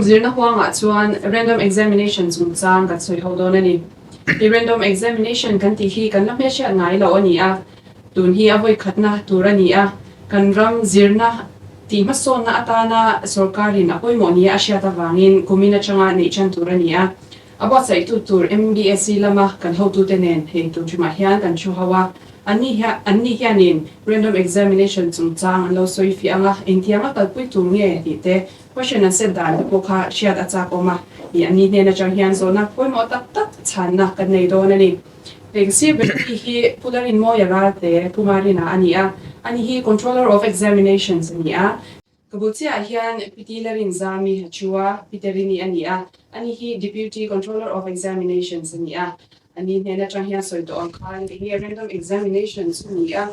zirna huangah chuan random examination chungchang kan sawi ho dawn a ni. I random examination kan tih hi kan la hmelhriat ngai lo a ni a, tun hi a vawi khatna tur a ni a, kan ram zirna tih hmasawnna atana sorkarin a pawimawh nia a hriat avangin kumin atanga neih tan tur a ni a. A buatsaihtu tur MBSE lama kan hotute nen hei tur ṭhimah hian kan thu ho a, anni hian anni hianin random examination chungchang an lo sawi fiah ang a, engtiang a kalpui tur nge tih te, question an set dan te pawh kha hriat a chak awm a, ih anni hnen aṭang hian zawhna pawimawh tak tak chhanna kan nei dawn a ni. Heng sir Betty hi Pu Larinmawia Ralte, Pu Marina a ni a, ani hi Controller of Examinations a ni a. Ka bul chiahah hian Piti Larinzami a thu a, Piterini a ni a, ani hi Deputy Controller of Examinations a ni a. Ani hnen atang hian sawi tawh ang khan eng nge Random Examination chu ni a,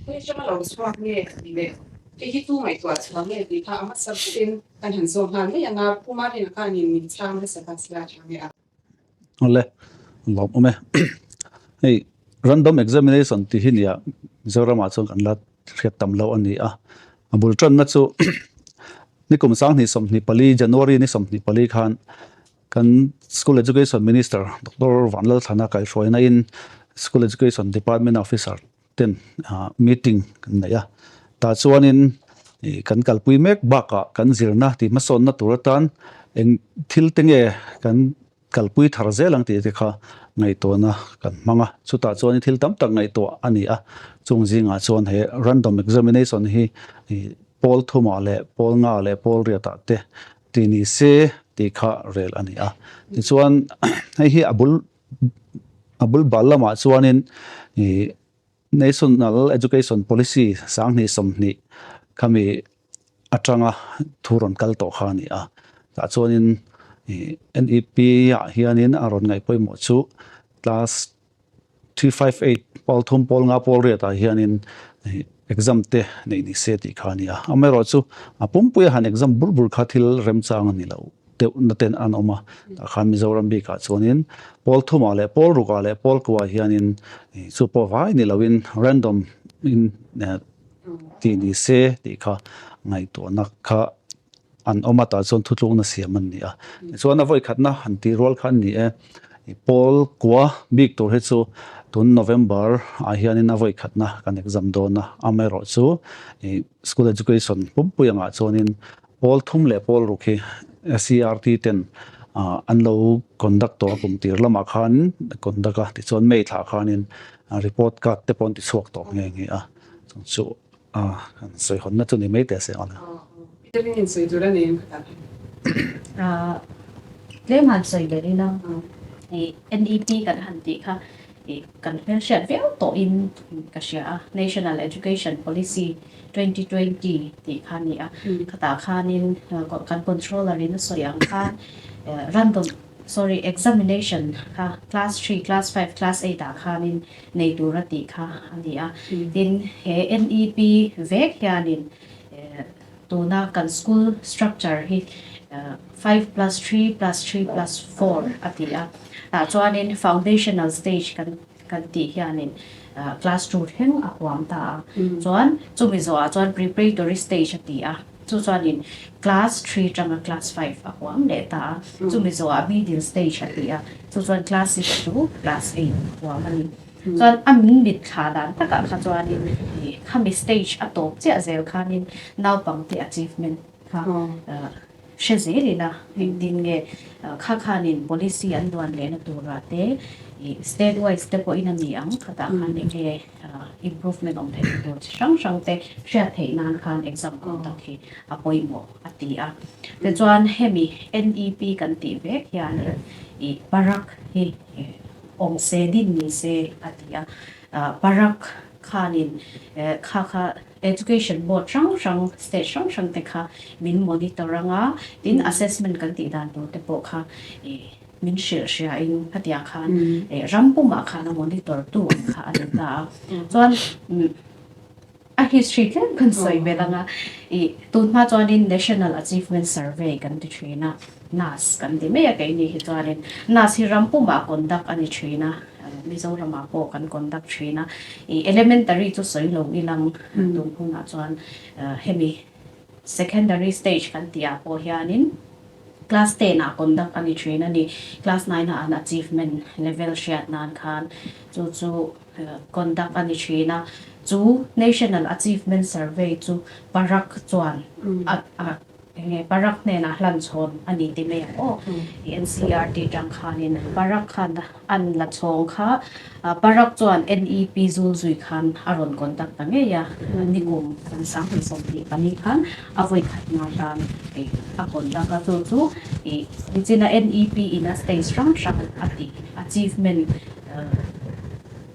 hei atanga lo chhuak nge tih leh hei hi tu ngaihtuah chhuah nge tih kha a hmasa berin kan han zawk nghal mai ang a, Pu Marina khanin min chhang hmasa ta sia tha nge a. Awle, lawm awm e. Hei random examination tih hi nia Mizoramah chuan kan la hriat tam loh a ni a. A bul tanna chu nikum 2024 January ni 24 khan kan School Education Minister Doctor Vanlalthlana kaihhruaina in School Education Department Officer ten meeting kan neih a, tah chuanin kan kalpui mek bakah kan zirna tih hmasawnna tur atan eng thil te nge kan kalpui thar zel ang tih te kha ngaihtuahna kan hmang a, chutah chuanin thil tam tak ngaihtuah a ni a, chung zingah chuan he random examination hi pawl thumah leh pawl nga leh pawl riatah te ti ni se tih kha rel a ni a, tichuan hei hi a bul A bul bal lamah chuanin ih National Education Policy 2020 khami atanga thu rawn kal tawh kha a ni a. Tah chuanin ih NEP ah hianin a rawn ngaih pawimawh chu class 3, 5, 8 pawl thum pawl nga pawl riat ah hianin ih exam te neih ni se tih kha a ni a. Amaherawhchu a pumpui a han exam bur bur kha thil remchang a ni lo. deuhna ten an awm a, tah khan Mizoram bikah chuanin pawl thumah leh pawl rukah leh pawl kuah hianin chu pawh vai ni loin random in tih ni se tih kha ngaihtuahna kha an awm a, tah chuan thutlukna siam an ni a. Tichuan a vawikhatna han tih rual kha an ni e, pawl kua bik tur hi chu tun November ah hianin a vawikhatna kan exam dawn a, amaherawhchu School Education pumpui angah chuanin Pawl thum leh pawl ruk hi SCERT ten an lo conduct tawh a kum tir lamah khan conduct a, tichuan May thlah khanin report card te pawh an ti chhuak tawh nghe nghe a, chung chu kan sawi hawnna chu ni mai teh se ang. Peter in sawi tur a nei ang ka tan. Tlem han sawi leh ila NEP kan han tih kha kan hmelhriat viau tawhin ka hria a, National Education Policy 2020 tih kha a ni a, khatah khanin kan controller in a sawi ang khan random sorry examination kha class 3, class 5, class 8 ah khanin nei tur a tih kha a ni a, tin he NEP vek hianin tuna kan school structure hi 5 plus 3 plus 3 plus 4 a ti a, tah chuanin foundational stage kan kan tih hianin class 2 thleng a huam ta a, chuan chumi zawhah chuan preparatory stage a ti a, chu chuanin class 3 tanga class 5 a huam leh ta a, chumi zawhah middle stage a ti a, chu chuan class 6 to class 8 a huam a ni. Chuan a min mit thla dan takah kha chuanin khami stage a tawp chiah zel khanin naupangte achievement kha Hre zel ila, engtin nge kha khanin policy an duan lehna turah te state wise te pawhin a ni ang, khatah khan enge improvement awm theihna tur chi hrang hrang te hriat theih nan khan exam conduct hi a pawimawh a ti a. Tichuan hemi NEP kan tih vek hian ih parak hi awm se din ni se a ti a, parak khanin kha kha Education board hrang hrang, state hrang hrang te kha min monitor anga, tin assessment kan tih dan tur te pawh kha min hrilh hria in khatiang khan ram pumah khan a monitor tu ang kha a ni ta a. Chuan a history tlem kan sawi belh anga, tun hma chuanin National Achievement Survey kan ti thin a, NAS kan ti mai a keini hi chuanin NAS hi ram pumah conduct a ni thin a. Mizoramah pawh kan conduct thin a, ih elementary chu sawi lo ilang tun hunah chuan hemi secondary stage kan tih ah pawh hianin Class 10 ah conduct a ni thin a ni. Class 9 ah an achievement level hriat nan khan chu chu conduct a ni thin a. Chu National Achievement Survey chu Parak chuan a a enge Parak hnenah hlan chhawn a ni ti mai ang aw. NCERT tang khanin Parak khan an la chhawng kha Parak chuan NEP zul zui khan a rawn conduct ta ngei a, nikum kan 2024 khan a vawi khatna tan a conduct a, chu chu nichina NEP in a stage hrang hrang a tih achievement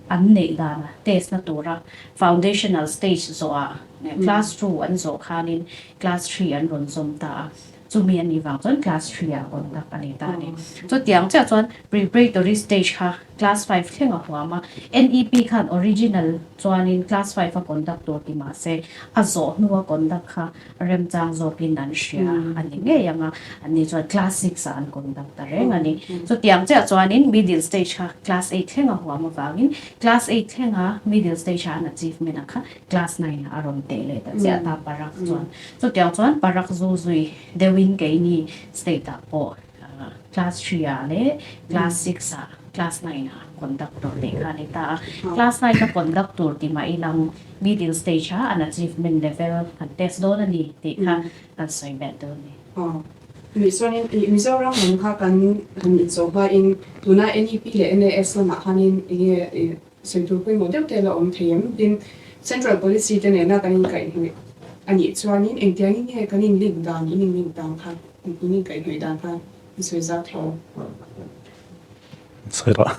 an neih dan test na tura foundational stage zawhah class 2 an zawh khanin class 3 an rawn zawm ta a. Chumi a nih vang chuan class 3 ah conduct a ni ta a ni. Chutiang chiah chuan preparatory stage kha class 5 thleng a huam a, NEP khan original chuanin class 5 a conduct tur ti mah se a zawh hnua conduct kha remchang zawkin an hria a ni ngei ang a, anni chuan class 6 ah an conduct ta reng a ni. Chutiang chiah chuanin middle stage kha class 8 thleng a huam avangin class 8 thlenga middle stage ah an achievement a kha class 9 ah a rawn teh leh ta chiah ta parak chuan. Chutiang chuan parak zu zui deuhin keini state ah pawh class 3 ah leh class 6 ah class 9 ah conduct tur tih kha a ni ta a. Class 9 a conduct tur ti mah ilang middle stage ah an achievement level kan test dawn a ni tih kha kan sawi belh dawn a ni. Aw. Nih chuanin Mizoram lam kha kan han inzawh hmain tuna NEP leh NAS lamah khanin enge Sawi tur pawimawh deuh te la awm thei em? Tin, Central Policy te nena kan inkaihhnawih a nih chuanin engtiangin nge kan in link dan, in in link dan kha, in inkaihhnawih dan kha i sawi zau thei em? Sawi rawh.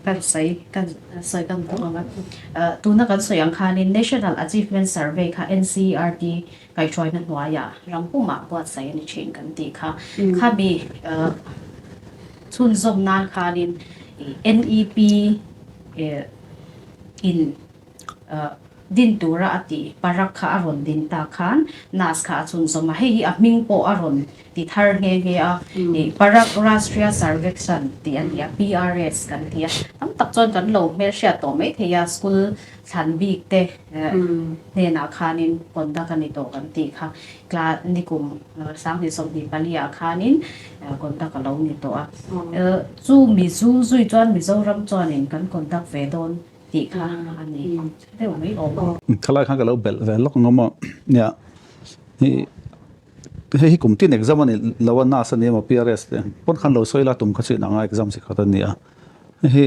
Kan sawi, kan sawi kan duh ang a. Tuna kan sawi ang khanin National Achievement Survey kha NCERT kaihhruaina hnuaiah ram pumah buatsaih a ni thin kan tih kha. Khami Chhunzawm nan khanin NEP in din tura a tih parak kha a rawn din ta khan NAS kha a chhunzawm a, hei hi a hming pawh a rawn ti thar nghe nghe a, Parak Rashtriya Sarvekshan tih a ni a, PRS kan ti a, tam tak chuan kan lo hmelhriat tawh mai thei a, school thlan bik te hnenah khanin conduct a ni tawh kan tih kha tla nikum 2024 ah khanin conduct a lo ni tawh a. Chu mi zu zui chuan Mizoram chuanin kan conduct ve dawn tih kha a ni deuh mai awm. Khalai khan ka lo belh ve lawk ang maw? Nia, hei hi kum tin exam a ni lo a, NAS a ni emaw PRS te pawn khan lo sawi la tum kha chu inang a exam chi khat a ni a. Hei hi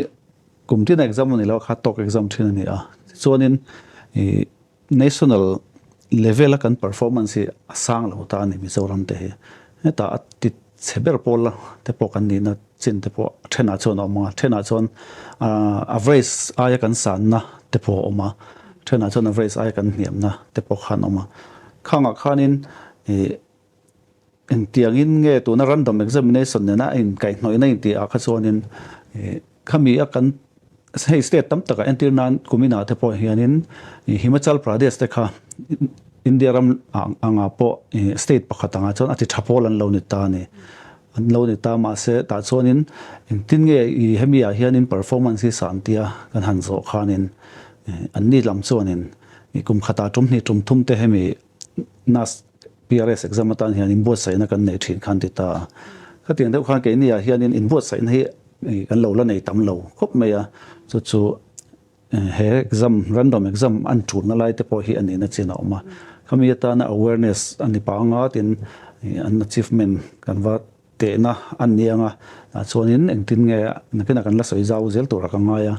Kum tin exam a ni lo a, kha tawk exam thin a ni a. Tichuanin ih national level a kan performance hi a sang lo ta a ni Mizoram te hi. Hetah a ti chhe ber pawl te pawh kan nihna chin te pawh a thenah chuan a awm ang a, thenah chuan average aia kan sanna te pawh a awm a, thenah chuan average aia kan hniamna te pawh khan a awm a. Khangah khanin ih Engtiangin nge tuna random examination nena a inkaihhnawihna intih ah kha chuanin khami a kan hei state tam takah entir nan kuminah te pawh hianin Himachal Pradesh te kha India ram angah pawh state pakhat angah chuan a ti tha pawl an lo ni ta a ni. An lo ni ta mahse tah chuanin engtin nge i hemi ah hianin performance hi san tia kan han zawh khanin anni lam chuanin kum khatah tum hnih tum thum te hemi NAS PRS exam atan hian inbuatsaihna kan nei thin khan ti ta a. Khatiang deuh khan keini ah hianin inbuatsaihna hi kan lo la nei tam lo khawp mai a, chu chu he exam random exam an tulna lai te pawh hi a nihna chin a awm a. Khami atana awareness a ni panga tin an achievement kan va Tehna an ni ang a, tah chuanin engtin nge nakinah kan la sawi zau zel turah ka ngai a,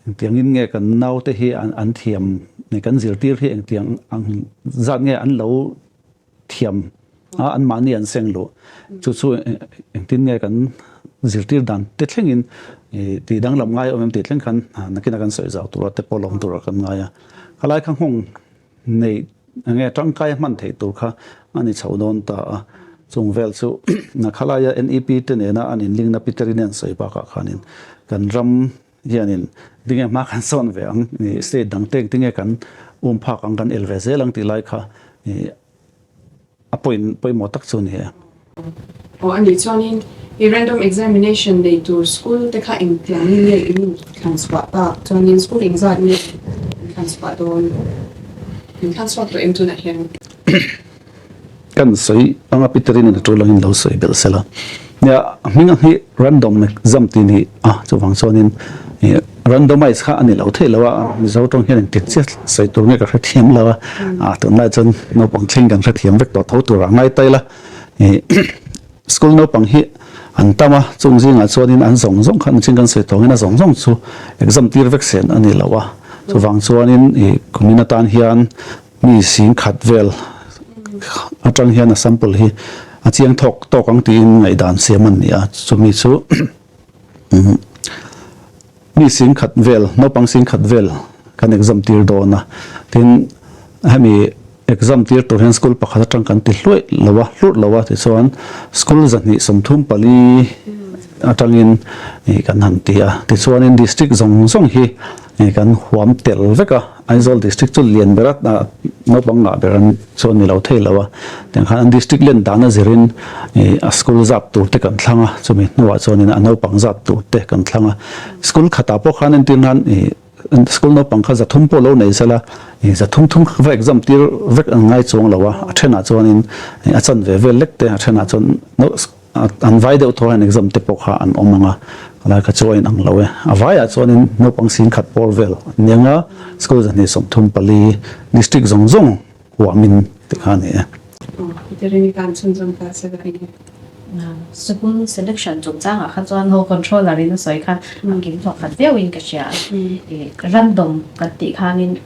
engtiangin nge kan naute hi an thiam nge kan zirtir hi engtiang ang zat nge an lo thiam a, anmahni an seng luh chu chu engtin nge kan zirtir dan te thlengin tih danglam ngai awm em tih thleng khan nakinah kan sawi zau turah te pawh lawm turah kan ngai a, khalai kha nghawng Nei enge tangkai a hman theih tur kha a ni chho dawn ta a, chung vel chu Nakhalaia NEP te nena an inlingna Peter-i nen sawi bakah khanin kan ram hianin tinge hma kan sawn ve ang, state dang te tinge kan um phak ang, kan el ve zel ang tih lai kha A point pawimawh tak chu a ni e. Aw a nih chuanin i random examination nei tur school te kha engtiangin nge in inthlan chhuah tak? Chuanin school engzat nge inthlan chhuah dawn? Inthlan chhuak tawh em tunah hian? Kan sawi anga Peterin a tul angin lo sawi belh sela. Nia, a hming ang hi random exam tih ni a, chuvang chuanin randomize kha a ni lo theih lo a, Mizo tawng hian engtin chiah sawi tur nge ka hrethiam lo a, a tunlai chuan naupang thleng kan hrethiam vek tawh tho tur a ngai ta ila. School naupang hi an tam a, chung zingah chuanin an zawng zawng kha nichin kan sawi tawngin a zawng zawng chu exam tir vek sen a ni lo a, chuvang chuanin kumin atan hian Mi 10,000 vel atang hian a sample hi a chiang thawk tawk ang tiin ngaihdan siam an ni a, chumi chu mi 10,000 vel, naupang 10,000 vel kan exam tir dawn a, tin hemi exam tir tur hian school pakhat atang kan ti hluaih lo a, hlurh lo a tichuan school 234 atangin kan han ti a, tichuanin district zawng zawng hi kan huam tel vek a. Aizawl District chu lian ber a, naupang ngah ber an chu a ni lo thei lo a, tiang khan an District len dan a zirin a school zat tur te kan thlang a, chumi hnuah chuanin a naupang zat tur te kan thlang a. School khatah pawh khan entir nan school naupang kha 300 pawh lo nei sela, 300 thum kha va exam tir vek an ngai chuang lo a, a thenah chuanin a chanve vel lek te, a thenah chuan An vai deuh thaw hian exam te pawh kha an awm ang a, helai kha chu a inang lo e. A vaiah chuanin naupang 10,000 pawr vel an ni ang a, school 234 district zawng zawng huamin tih kha a ni e. Peterini khan chhunzawm ta se ka ring e. School selection chungchangah kha chuan ho controller in a sawi kha a kim thawk khat viauin ka hria a, random kan tih khanin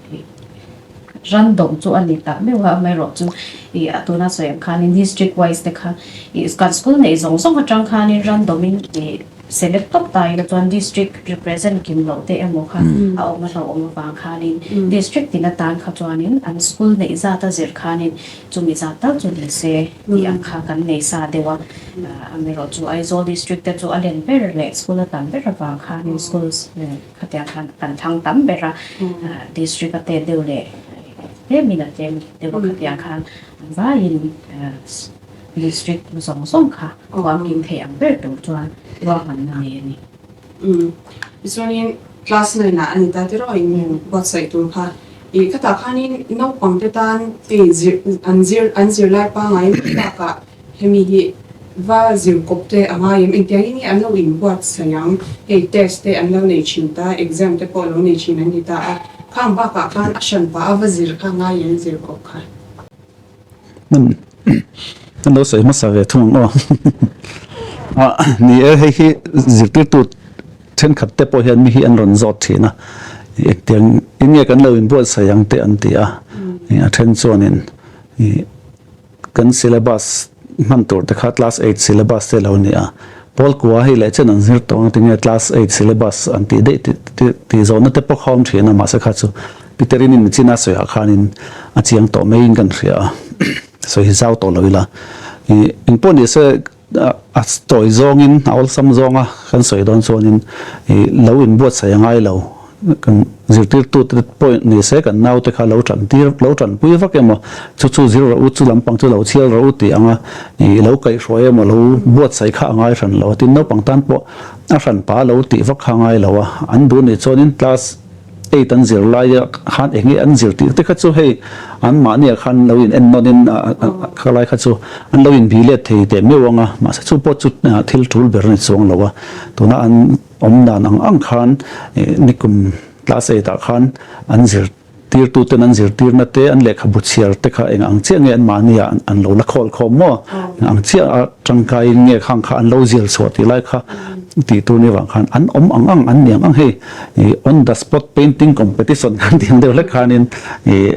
Random chu a ni tak meuh a, amaherawhchu ih a tuna sawi ang khanin district wise te kha ih kan school neih zawng zawng atang khanin random in ih select tawp ta ila chuan district represent kim loh te emaw kha a awm a hlauhawm avang khanin district tin atan kha chuanin an school neih zat a zir khanin chumi zat tal chu ni se tih ang kha kan nei sa deuh a, amaherawhchu Aizawl district te chu a len ber leh school a tam ber avang khanin schools Khatiang khan kan thlang tam ber a, district a tet deuh leh tlemin a tlem deuh a, khatiang khan an vaiin district zawng zawng kha huamkim thei ang ber tur chuan ruahmanna nei a ni. Umm tichuanin class 9 ah a ni ta tiraw in buatsaih tur kha ih khatah khanin naupang te tan hei zir an zir an zirlai pangngai mai bakah Hemi hi va zir kawp te a ngai em? Engtiangin nge an lo inbuatsaih ang? Hei test te an lo nei thin ta, exam te pawh lo nei thin an ni ta a, khang bakah khan a hran pah a va zir kha ngai em zir kawp kha? Hman an lo sawi hmasa ve thung ang aw. Ni e, hei hi zirtirtu thenkhat te pawh hian mi hi an rawn zawt thin a, engtiang in nge kan lo inbuatsaih ang te an ti a, a then chuanin Kan syllabus hman tur te kha class eight syllabus te lo ni a, Paul kua hei leh chen an zir tawh ang tinge class eight syllabus an tih daih tih zawhna te pawh kha awm thin a, mahse kha chu Peterin in michina sawiah khanin a chiang tawh maiin kan hria a, sawi hi zau tawh lo ila. Engpawh ni se a tawi zawngin a awlsam zawnga kan sawi dawn chuanin lo inbuatsaih a ngai lo. Kan zirtirtute pawh ni se kan naute kha lo tan tir lo tanpui vak emaw chu chu zir rawh u chu lampang chu lo chhial rawh u tih anga ih lo kaihhruai emaw lo buatsaih kha a ngai hran lo a tin naupang tan pawh a hran pa lo tih vak kha a ngai lo a an duh nih chuanin class eight an zir laia khan eng nge an zir tih te kha chu hei an mahniah khan lo in en nawn in kha lai kha chu an lo in bih let thei teh meuh ang a mahse chu pawh chu thil tul ber a ni chuang lo a tuna an Awm dan ang ang khan nikum class eight ah khan an zirtirtu ten an zirtirna te an lehkhabu chhiar te kha eng ang chiah nge an mahni ah an lo la khawl khawm maw? Eng ang chiah a tangkai in nge khang kha an lo zir chhuah tih lai kha tih tur ni vang khan an awm ang ang an ni ang ang hei on the spot painting competition kan tih ang deuh hlek khanin ih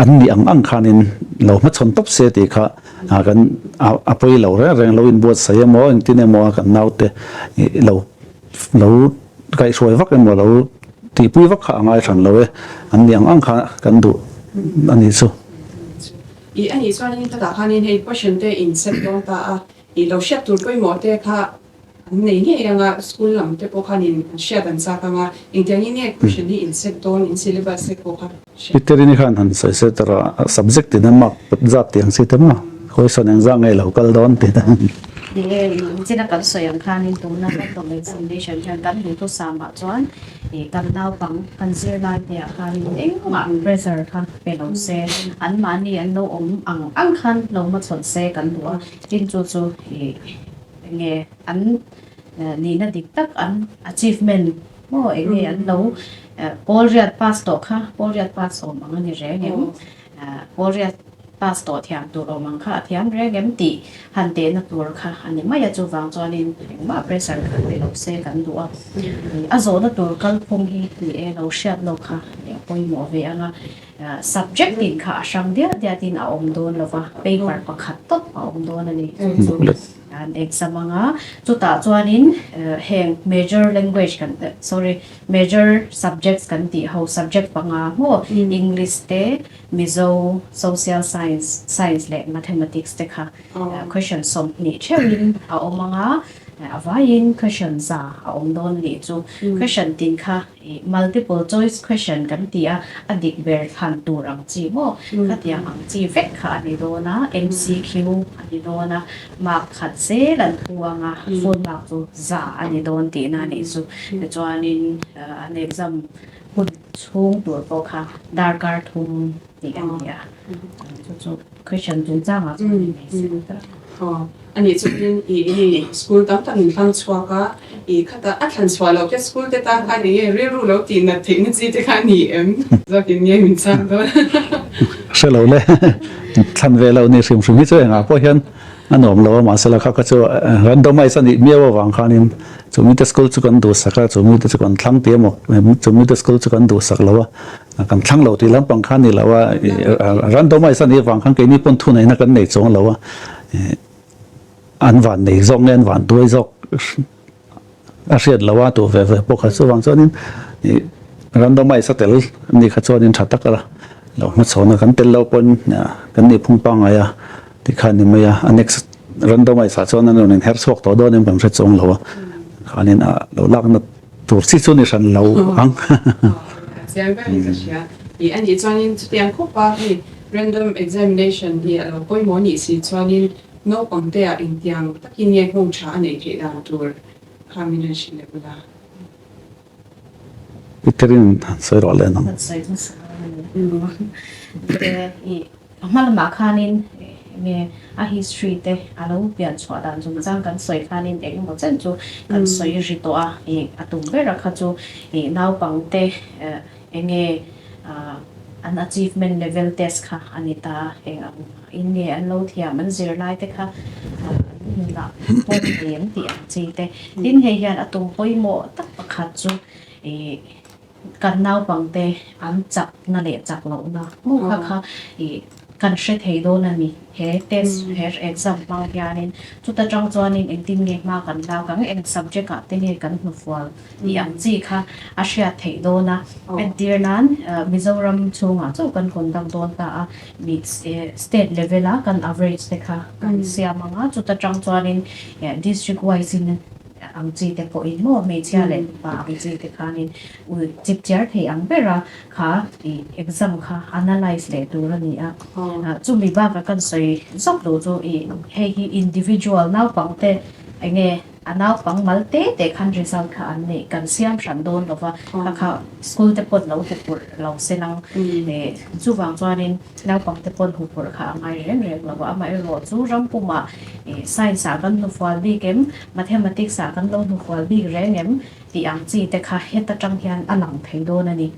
An nih ang ang khanin lo hmachhawn tawp se tih kha kan a pawi lo reng reng lo inbuatsaih emaw engtin emaw kan naute lo lo kaihhruai vak emaw lo tihpui vak kha a ngai hran lo e, an nih ang ang kha kan duh a nih chu. Ih a nih chuanin khatah khanin hei question te in set dawn ta a, ih lo hriat tur pawimawh te kha An nei ngei ang a, school lam te pawh khan in an hriat an chak ang a, engtiangin nge question hi in set dawn, in syllabus te pawh kha hriat. Peter-i khan han sawi se tar a, subject ina mark put zat tih ang chi te maw, question engzah nge lo kal dawn tih te. Ni e, china kan sawi ang khanin tuna random examination hian kan duhthusam ah chuan ih kan naupang kan zirlai te ah khanin engmah pressure kha pe lo se, anmahni an lo awm ang ang khan lo hmachhawn se kan duh a, tin chu chu ih enge an nihna dik tak an achievement maw enge an lo pawl riat pass tawh kha pawl riat pass awm ang a ni reng em? Pawl riat pass tawh thiam tur awm ang kha a thiam reng em tih han tehna tur kha a ni mai a, chuvang chuanin engmah pressure kha pe lo se kan duh a, a zawhna tur kalphung hi ni e lo hriat lo kha a pawimawh ve ang a, subject tin kha a hrang diat diatin a awm dawn lo va, paper pakhat tawp a awm dawn a ni chu chu. An exam ang a, chutah chuanin heng major language kan sorry major subjects kan tih ho subject panga maw English te, Mizo, Social Science, Science leh Mathematics te kha question 20 theuhin a awm ang a, a vaiin question za a awm dawn a nih chu. Question tin kha Ih multiple choice question kan ti a, a dik ber thlan tur ang chi maw? Khatiang ang chi vek kha a ni dawn a, MCQ a ni dawn a, mark khat zel an thu ang a, full mark chu za a ni dawn tihna a nih chu. Tichuanin an exam hun chhung tur pawh kha darkar thum tih a ni a, chu chu question chungchangah chuan a ni mai se. Aw, a nih chuan i hei school tam tak in hlang chhuak a, i khata a thlan chhuah loh te school te tan khan enge rilru lo tih nat theihna chi te kha a ni em? Zawkin nge min chhang dawn? Hre lo le, thlan ve loh ni hrim hrim hi chu engah pawh hian a nuam lo a, mahse la kha kha chu randomize a nih miau avang khanin chumi te school chu kan duhsak a, chumi te chu kan thlang tih emaw chumi te school chu kan duhsak lo a, Kan thlang lo tih lampang kha a ni lo a, randomize a nih avang khan keini pawn thuneihna kan nei chuang lo a, an van nei zawk nge an van duai zawk a hriat lo a tu ve ve pawh kha chuvang chuanin randomize a tel a nih kha chuanin tha tak a lo hmachhawn a, kan tel lo pawn kan nih phung pangngai a tikhan ni mai a, a next randomize ah chuan an rawn inher chhuak tawh dawn em kan hre chuang lo a, khanin a lo lakna Tur chi chu ni hran lo ang. Chiang ber in ka hria. I a nih chuanin chutiang khawp a hei random examination hi a lo pawimawh nih si chuanin naupang te ah engtiang takin nge nghawng tha a neih theih dan tur kha min rawn hrilh leh ula. Peter-in han sawi rawh le nang. Han sawi hmasa a ni. I A hma lamah khanin enge a history te a lo pian chhuah dan chungchang kan sawi khanin eng emaw chen chu kan sawi ri tawh a, ih a tum ber a kha chu ih naupang te enge an achievement level test kha a ni ta a, eng ang in nge an lo thiam an zirlai te kha an nunah pawm thei an tih ang chi te. Tin hei hian a tum pawimawh tak pakhat chu ih Kan naupangte an chakna leh chak lohna hmuh kha kha ih kan hre thei dawn a ni. He test, he exam hmang hianin chuta tang chuanin engtin nge hma kan lak ang, eng subject ah te nge kan hnufual tih ang chi kha a hriat theih dawn a. Entir nan Mizoram chhungah chauh kan conduct dawn ta a, state level a kan average te kha kan siam ang a, chuta tang chuanin district wise in ang chi te pawhin maw hmeichhia leh mipa ang chi te khanin ui chip chiar thei ang bera kha ih exam kha analyse leh tur a ni a. Chumi bakah kan sawi zawk duh chu ih hei hi individual naupang te eng nge a naupang mal te te khan result kha an neih kan siam hran dawn lo va, kha kha school te pawn lo huphurh lo se lang ih chuvang chuanin Naupang te pawn huphurh kha a ngai reng reng lo a, amaherawh chu ram pumah science ah kan hnufual bik em, mathematics ah kan lo hnufual bik reng em tih ang chi te kha heta tang hian a lang thei dawn a ni.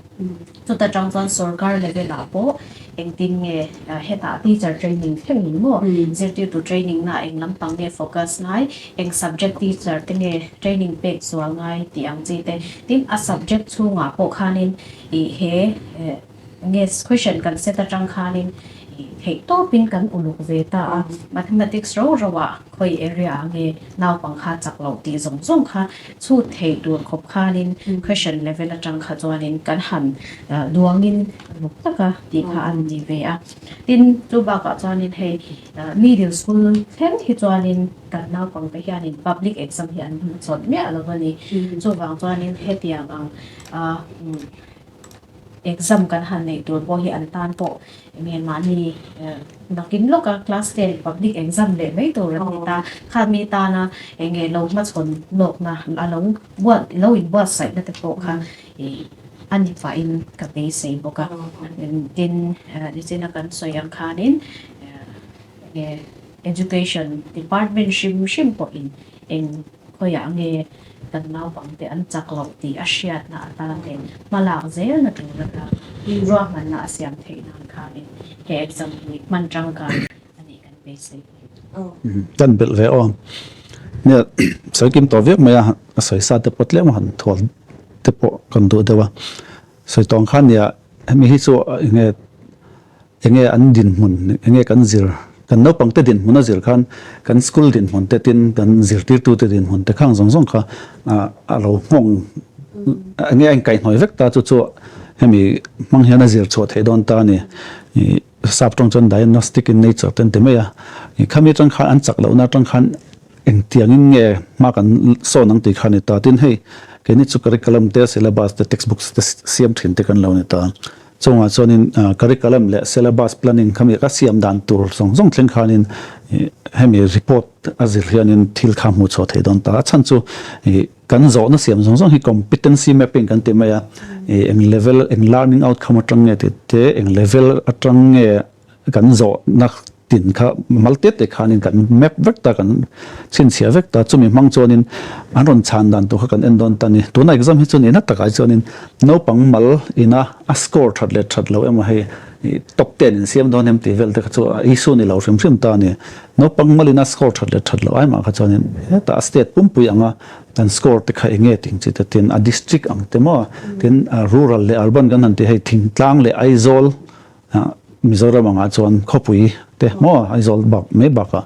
Chuta tang chuan sorkar level ah pawh engtin nge hetah teacher training thleng in maw zirtirtu training na eng lampang nge focus ngai, eng subject teacher te nge training pek zual ngai tih ang chi te, tin a subject chhungah pawh khanin ih he Nge question kan set atang khanin theih tawpin kan uluk ve ta a, mathematics ro ro ah khawi area ah nge naupang kha chak loh tih zawng zawng kha chhut theih tur khawp khanin question level atang kha chuanin kan han duangin uluk taka tih kha a ni ve a. Tin, chu bakah chuanin hei middle school thleng hi chuanin kan naupang te hianin public exam hi an chawlh miah lo a ni. Chuvang chuanin hetiang ang. exam kan han neih tur pawh hi an tan pawh enge mahni nakin lawka class ten public exam leh mai tur an ni ta. Khami tana enge lo hmachhawn lawkna a lo buat lo inbuatsaihna te pawh kha ih a ni pahin ka beisei bawk a. Tin, nichina kan sawi ang khanin enge education department hrim hrim pawhin eng Khawiah nge kan naupangte an chak loh tih a hriatna atan leh hmalak zelna tur atan ruahmanna a siam theih nan khanin he exam hi hman tangkai a nih kan beisei a ni. Kan belh ve aw. Nia, sawi kim tawh viau mai a, a sawi sa te pawh tlem a han thual te pawh kan duh deuh a. Sawi tawng khan nia, hemi hi chu enge Enge an dinhmun, enge kan zir, kan naupangte dinhmun a zir khan kan school dinhmun te tin kan zirtirtute dinhmun te khang zawng zawng kha a lo nghawng enge a inkaihhnawih vek ta chu chu hemi hmang hian a zir chhuah theih dawn ta a ni. Sap tawng chuan diagnostic in nature te an ti mai a. Khami atang khan an chak lohna atang khan engtiangin nge hma kan sawn ang tih kha a ni ta. Tin hei keini chu curriculum te syllabus te textbooks te siam thin te kan lo ni ta. Chungah chuanin curriculum leh syllabus planning khami ka siam dan tur zawng zawng thleng khanin hemi report a zir hianin thil kha hmuh chhuah theih dawn ta. A chhan chu kan zawhna siam zawng zawng hi competency mapping kan ti mai a, eng level eng learning outcome atang nge tih te, eng level atang nge kan zawhna tin kha mal te te khanin kan map vek ta, kan chhinchhiah vek ta, chumi hmang chuanin an rawn chhan dan tur kha kan en dawn ta a ni. Tuna exam hi chu nihna takah chuanin naupang mal ina a score that leh that lo emaw hei top ten in siam dawn em tih vel te kha chu a issue ni lo hrim hrim ta a ni. Naupang mal ina score that leh that lo ai mah kha chuanin hetah a state pumpui anga kan score te kha eng nge ting chi te tin a district ang te maw tin rural leh urban kan han tih hei Thingtlang leh Aizawl Mizoram angah chuan khawpui te maw Aizawl bak mai bakah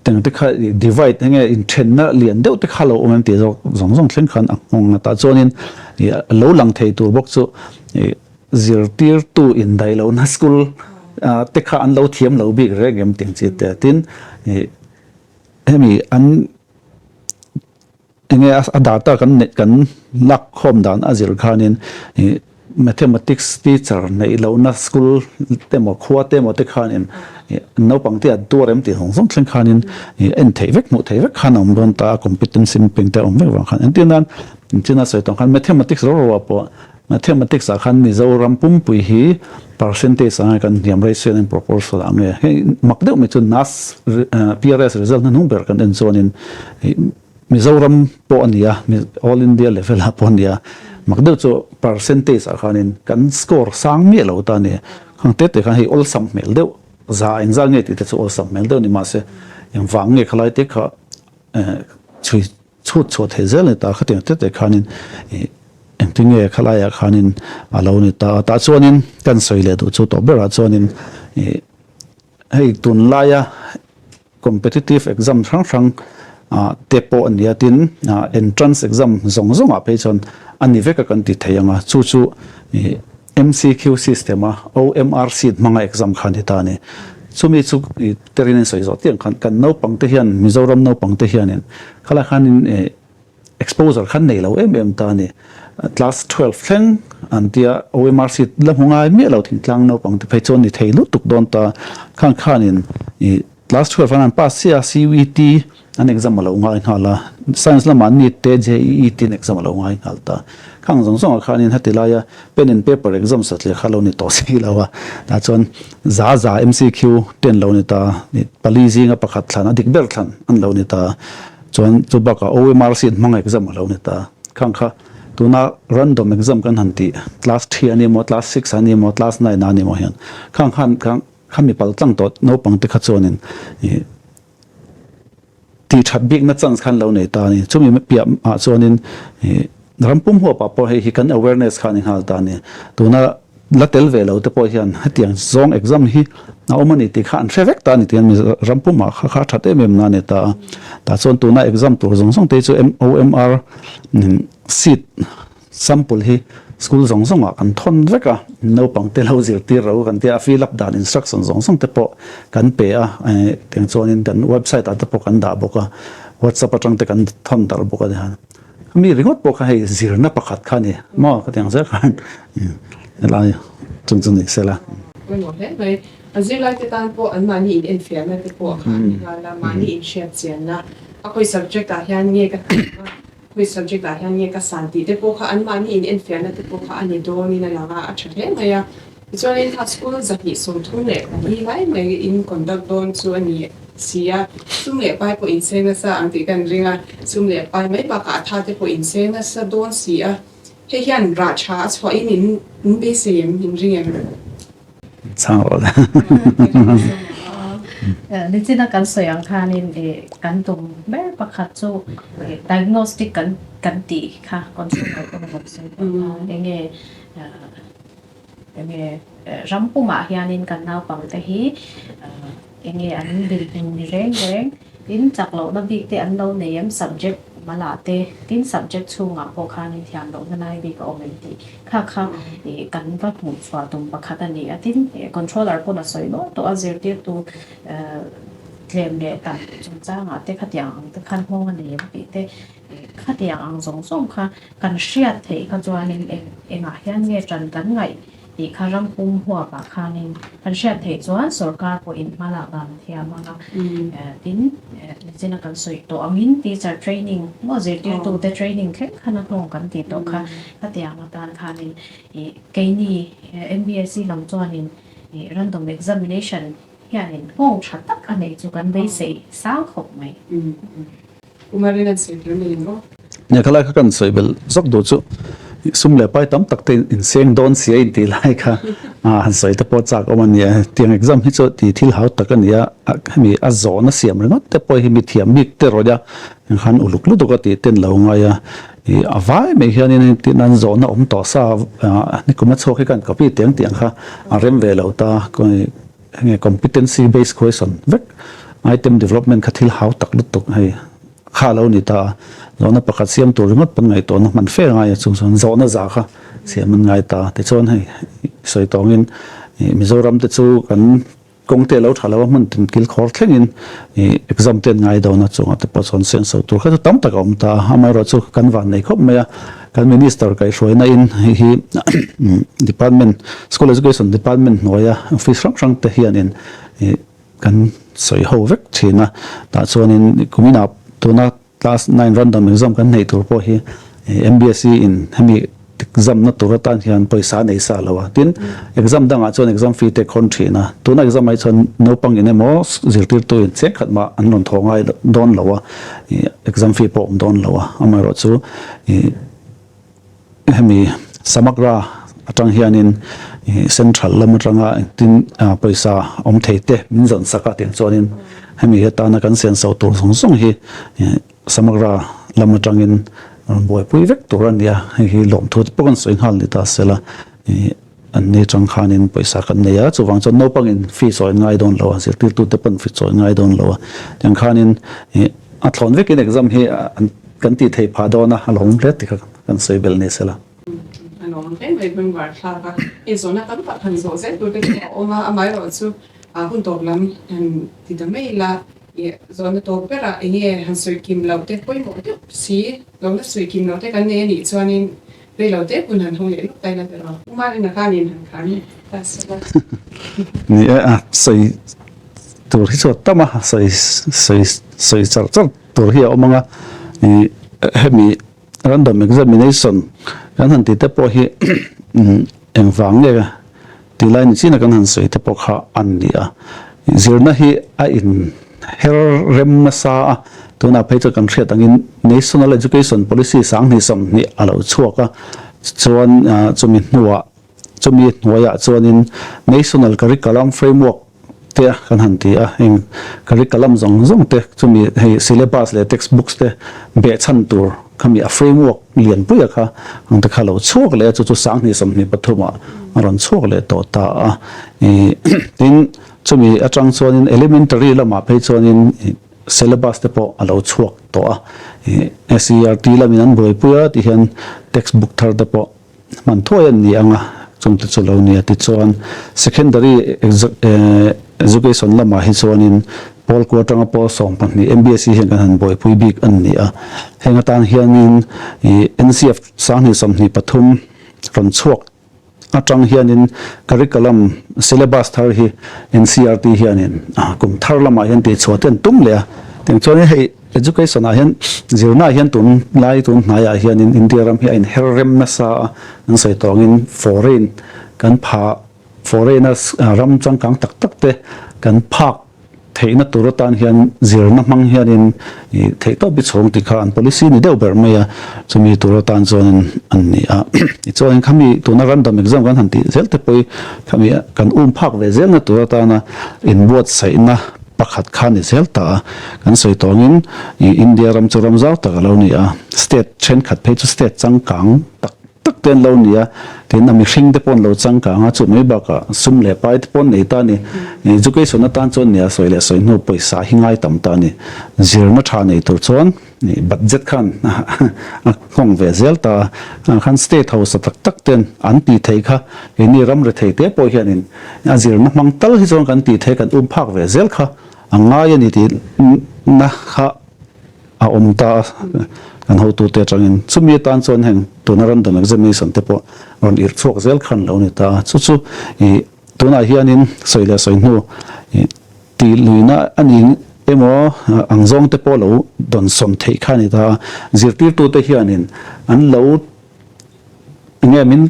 teng te kha divide enge inthenna lian deuh te kha lo awm em tih zawk zawng zawng thleng khan a nghawng a tah chuanin a lo lang thei tur bawk chu zirtirtu indaih lohna school te kha an lo thiam lo bik reng em tih ang chi te tin hemi an Enge a data kan neih kan lak khawm dan a zir khanin ih mathematics teacher neih lohna school te emaw khua te emaw te khanin ih naupang te an tuar em tih zawng zawng thleng khanin ih en theih vek hmuh theih vek khan a awm dawn ta a competency mapping te a awm vek vang khan engtin nan engtin a sawi tawng khan mathematics ro ro ah pawh mathematics ah khan Mizoram pumpui hi percentage ah nge kan hniam ratio in proportion ah nge hei mak deuh mai chu NAS PRS result hnuhnung ber kan en chuanin ih Mizoram pawh a ni a, All India level ah pawh a ni a, mak deuh chu percentage ah khanin kan score sang miah lo ta a ni. Khang te te khan hei awlsam hmel deuh, za engzat nge tih te chu awlsam hmel deuh a ni mahse engvang nge khalai te kha chhui chhut chhuah theih zel a ni ta khatiang te te khanin engtin nge khalai ah khanin a lo ni ta a. Tah chuanin kan sawi leh duh chu tawh berah chuanin Hei tunlaia competitive exam hrang hrang te pawh a ni a, tin entrance exam zawng zawngah phei chuan a ni vek a kan ti thei ang a, chu chu MCQ system a OMR sheet hmanga exam kha a ni ta a ni. Chumi chu terin in sawi zawh tiang khan kan naupang te hian Mizoram naupang te hianin khalai khanin Exposure khan nei lo em em ta a ni. Class 12 thleng an tia OMR sheet la hmu ngai miah lo thingtlang naupang te phei chuan ni thei lutuk dawn ta. Khan khanin i class 12 an an pass chiah a CUET an exam a lo ngai nghal a, science lamah NEET te JEE te an exam a lo ngai nghal ta. Khang zawng zawngah khanin heti laia pen and paper exam satliah kha lo ni tawh si lo a, tah chuan za za MCQ te an lo ni ta, pali zinga pakhat thlan a dik ber thlan an lo ni ta. Chuan chu bakah OMR sheet hmang exam a lo ni ta. Khang kha tuna random exam kan han tih class three a ni maw, class six a ni maw, class nine a ni maw hian khang khan khang khami pal tlang tawh naupang te kha chuanin ih tih that bikna chance khan lo nei ta a ni. Chumi piah ah chuanin ih ram pum huapah pawh hei hi kan awareness kha a ni nghal ta a ni. Tuna La tel ve lo te pawh hian hetiang zawng exam hi a awm a ni tih kha an hre vek ta a ni tih hian Mizoram pumah kha kha that em em na a ni ta a. Tah chuan tuna exam tur zawng zawng te hi chu OMR seat sample hi school zawng zawngah kan thawn vek a, naupang te lo zirtir ro kan tia a fill up dan instruction zawng zawng te pawh kan pe a, tiang chuanin kan website ah te pawh kan dah bawk a, whatsapp atang te kan thawn darh bawk a ni. Mi ringawt pawh kha hei zirna pakhat kha a ni maw ka ti ang zel khan helai chung chu ni sela. Pawimawh hle mai. A zirlaite tan pawh anmahni in enfiahna te pawh a khah ni nghal a, mahni inhriat chianna a khawi subject ah hian nge ka hniam a, khawi subject ah hian nge ka san tih te pawh kha anmahni in enfiahna te pawh kha a ni dawnin a lang a, a tha hle mai a. Tichuanin kha school 234 lai mai in conduct dawn chu a ni si a, sum leh pai pawh inseng nasa ang tih kan ring a, sum leh pai mai bakah a tha te pawh inseng nasa dawn si a, hei hian rah tha a chhuahin in in beisei em, in ring em? Chhang rawh le. Nichina kan sawi ang khanin kan tum ber pakhat chu diagnostic kan kan tih kha consumer pawh rawn sawi tawh kha enge Enge ram pumah hianin kan naupangte hi enge an dinhmun ni reng reng tin chak lohna bik te an lo nei em subject malah te tin subject chhungah pawh khanin thiam lohna lai bik a awm em tih kha kha ih kan va hmuh chhuah tum pakhat a ni a tin controller pawn a sawi nual tawh a zirtirtu tlem leh tam chungchangah te khatiang ang te khan nghawng a nei em tih te Khatiang ang zawng zawng kha kan hriat theih kha chuanin eng engah hian nge ṭan kan ngaih tih kha ram pum huapah khanin kan hriat theih chuan sorkar pawhin hma lak dan a thiam ang a. Tin, nichina kan sawi tawh angin teacher training maw zirtirtute training thleng khan a hlawng kan tih tawh kha khatiang atan khanin ih keini MBSE lam chuanin ih random examination hianin nghawng ṭha tak a neih chu kan beisei sang khawp mai. Nia khalai kha kan sawi belh zawk duh chu sum leh pai tam tak te inseng dawn sia intih lai kha han sawi te pawh chak awm a nia. Tiang exam hi chu ti thil hau tak a nia, hemi a zawhna siam ringawt te pawh hi mi thiam bik te rawih a, engkhan uluk lutuk a tih ten lo ngai a. Ih a vai mai hianin engtin an zawhna awm tawh sa nikum a chhuak hi kan copy teng tih ang kha a rem ve lo ta. Henge competency based question vek item development kha thil hau tak lutuk hei kha lo ni ta a, zawhna pakhat siam tur ringawt pawn ngaihtuahna hman fe ngai a chung chuan zawhna za kha siam an ngai ta tichuan hei sawi tawngin Mizoram te chu kan kawng te lo tha lo a hmun tin kil khawr thlengin exam te an ngai dawn a chungah te pawh chuan senso tur kha chu tam tak a awm ta a amaherawhchu kan van nei khawp mai a. Kan Minister kaihhruaina in hei hi Department, School Education Department hnuaia office hrang hrang te hianin kan sawi ho vek thin a. Tah chuanin kuminah tuna class nine random exam kan neih tur pawh hi MBSE in hemi exam na tur atan hian pawisa a nei sa lo a. Tin, exam dangah chuan exam fee te khawn thin a. Tuna exam ah hi chuan naupang in emaw zirtirtu in cheng khat mah an rawn thaw ngai dawn lo a, exam fee pawh a awm dawn lo a. Amaherawhchu Ih hemi Samagra atang hianin ih central lam atanga engtin pawisa awm thei te min zawn sak a tiang chuanin hemi atana kan senso tur zawng zawng hi ih Samagra lam atangin rawn buaipui vek tur a nia hei hi lawmthu te pawh kan sawi nghal ni ta sela ih an ni atang khanin pawisa kan nei a chuvang chuan naupangin fee chawi an ngai dawn lo a zirtirtute pawn fee chawi an ngai dawn lo a tiang khanin ih a thlawn vekin exam hi an Kan tih theih phah dawn a, a lawm hle ti kha kan sawi belh ni sela. A lawm hle mai bengvar thlak a, hei zawhna tam tak han zawh zel tur te chu a awm a, amaherawh chu hun tawp lam han ti ta mai ila, ih zawhna tawp berah eng nge han sawi kim loh te pawimawh deuh si, lohna sawi kim loh te kan nei a nih chuanin rei lo te hun han hawng leh lawk ta ila tiraw. Pu Marina khanin han khar mai ta sela. Ni e, a sawi tur hi chu a tam a, sawi sawi sawi char char. Tur hi a awm ang a, ih hemi random examination kan han tih te pawh hi engvang nge tih lai ni chin a kan han sawi te pawh kha a ni a, zirna hi a in her rem nasa a, tunah phei chuan kan hriat angin National Education Policy 2020 a lo chhuak a, chuan chumi hnuah Chumi hnuaiah chuanin National Curriculum Framework te kan han ti a, heng curriculum zawng zawng te chumi hei syllabus leh textbooks te behchhan tur khami a framework lianpuia kha ang te kha lo chhuak leh a, chu chu 2023 ah a rawn chhuak leh tawh ta a. Tin, chumi atang chuanin elementary lamah phei chuanin syllabus te pawh a lo chhuak tawh a, SCERT lamin an buaipui a tihian textbook thar te pawh Hman thuai an ni ang a, chungte chu lo nia. Tichuan, secondary education lamah hi chuanin Pawl kua atanga pawl 12 MBSE hian kan han buaipui bik a ni a. Heng atan hianin ih NCF 2023 rawn chhuak atang hianin curriculum syllabus thar hi NCERT hianin kum thar lamah hian tihchhuah te an tum leh a. Tiang chuanin hei education ah hian zirna ah hian tun lai tun hnaiah hianin India ram hi a inher rem nasa a, an sawi tawngin foreign kan pha foreigners ram changkang tak tak te kan phak theihna tur atan hian zirna hmang hianin ih theihtawp hi chhawng tih kha an policy ni deuh ber mai a, chumi tur atan chuanin an ni a. Tichuanin khami tuna random exam kan han tih zel te pawh hi khami kan um phak ve zelna tur atana inbuatsaihna pakhat kha ni zel ta a. Kan sawi tawngin ih India ram chu ram zau tak a lo ni a, state thenkhat phei chu state changkang tak tak te an lo ni a, tin a mihring te pawh an lo changkang a, chu mai bakah sum leh pai te pawh an nei ta a ni. Education atan chuan nia sawi leh sawi hnu pawisa hi ngai tam ta a ni. Zirna tha nei tur chuan budget khan a nghawng ve zel ta a, ah khan state hausa tak tak ten an tih theih kha keini ram rethei te pawh hianin a zirna hmang tal hi chuan kan tih theih kan um phak ve zel kha a ngai a ni tih na kha a awm ta a, kan hotute atangin chumi atan chuan heng tuna random examination te pawh rawn irh chhuak zel khan lo ni ta a, chu chu ih tunah hianin sawi leh sawi hnu ih tih luihna a ni emaw ang zawng te pawh lo dawnsawn theih kha a ni ta a, zirtirtute hianin an lo Enge min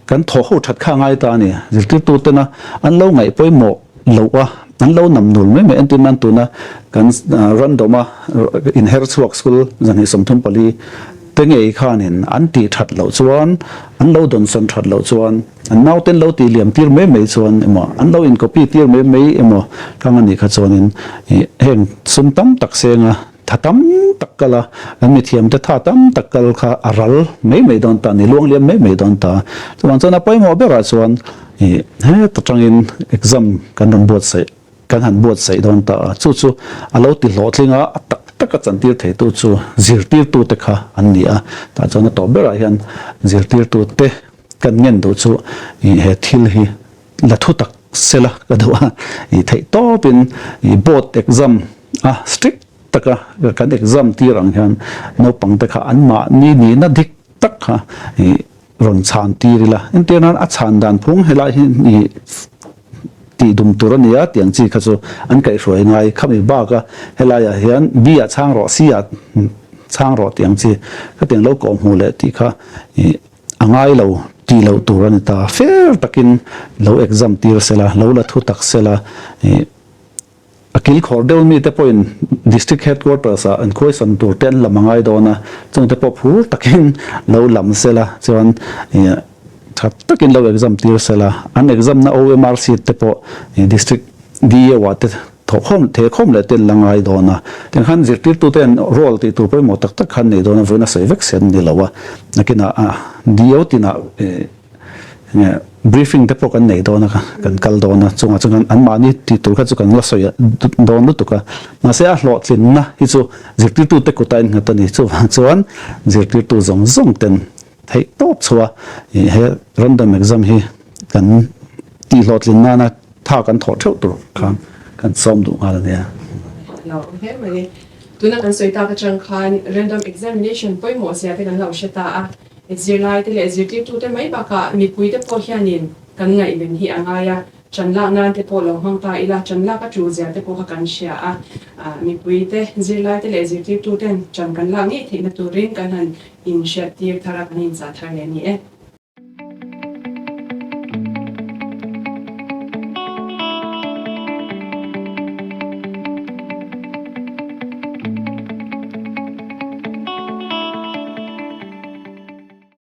kan thawh ho that kha a ngai ta a ni. Zirtirtu tena an lo ngaih pawimawh loh a, an lo nam nul mai mai entir nan tuna kan random a inher chhuak school 234 te ngei khanin an tih that loh chuan, an lo dawnsawn that loh chuan, an nauten lo tih liam tir mai mai chuan emaw, an lo in copy tir mai mai emaw kang a nih kha chuanin heng sum tam tak senga Tha tam tak kal a, kan mithiamte tha tam tak kal kha a ral mai mai dawn ta a ni, luangliam mai mai dawn ta a. Chuvang chuan a pawimawh berah chuan ih heta tangin exam kan rawn buatsaih, kan han buatsaih dawn ta a. Chu chu a lo ti hlawhtling a, a tak taka chantir theitu chu zirtirtute kha an ni a. Tah chuan a tawp berah hian zirtirtute kan ngen duh chu ih he thil hi la thu tak sela ka duh a, ih theih tawpin ih board exam a strict taka kan exam tir ang hian naupang te kha an mahni nihna dik tak kha ih rawn chhan tir ila, entir nan a chhan dan phung helai hi ih tih dum tur a ni a tih ang chi kha chu an kaihhruai ngai khami bak a helaiah hian B ah chhang rawh C ah chhang rawh tih ang chi khatiang lo kawhhmuh leh tih kha ih A ngai lo tih loh tur a ni ta. Fair takin lo exam tir sela, lo la thu tak sela, ih a kilkhawr deuh mite pawhin District Headquarters ah an khuaisan tur te an lam a ngai dawn a, chungte pawh phur takin lo lam sela chuan ih tha takin lo exam tir sela, an exam na OMR sheet te pawh ih District DEO ah te Thawhkhawm, thehkhawm leh te an la ngai dawn a. Tiang khan zirtirtute an role tih tur pawimawh tak tak khan nei dawn a, vawiin a sawi vek sen ni lo a. Nakinah a DO tinah enge briefing te pawh kan nei dawn a, kan kal dawn a, chungah chuan anmahni tih tur kha chu kan la sawi dawn lutuk a. Mahse a hlawhtlinna hi chu zirtirtute kutah a innghat a ni. Chuvang chuan zirtirtu zawng zawng ten theih tawp chhuah he random exam hi kan tihhlawhtlin nana tha kan thawh theuh tur khan kan sawm duh nghal a nia. Lo awm hle mai. Tuna kan sawi tak atang khan random examination pawimawh zia te kan lo hre ta a, zirlai te leh zirtirtu te mai bakah mipui te pawh hianin kan ngaihven hi a ngai a, Ṭan lak nan te pawh lo hmang ta ila, ṭan lak a ṭul zia te pawh kha kan hria a, mipui te, zirlai te leh zirtirtu ten ṭan kan lak ngei theihna turin kan han inhriattir thar a, kan inchah thar leh a ni e.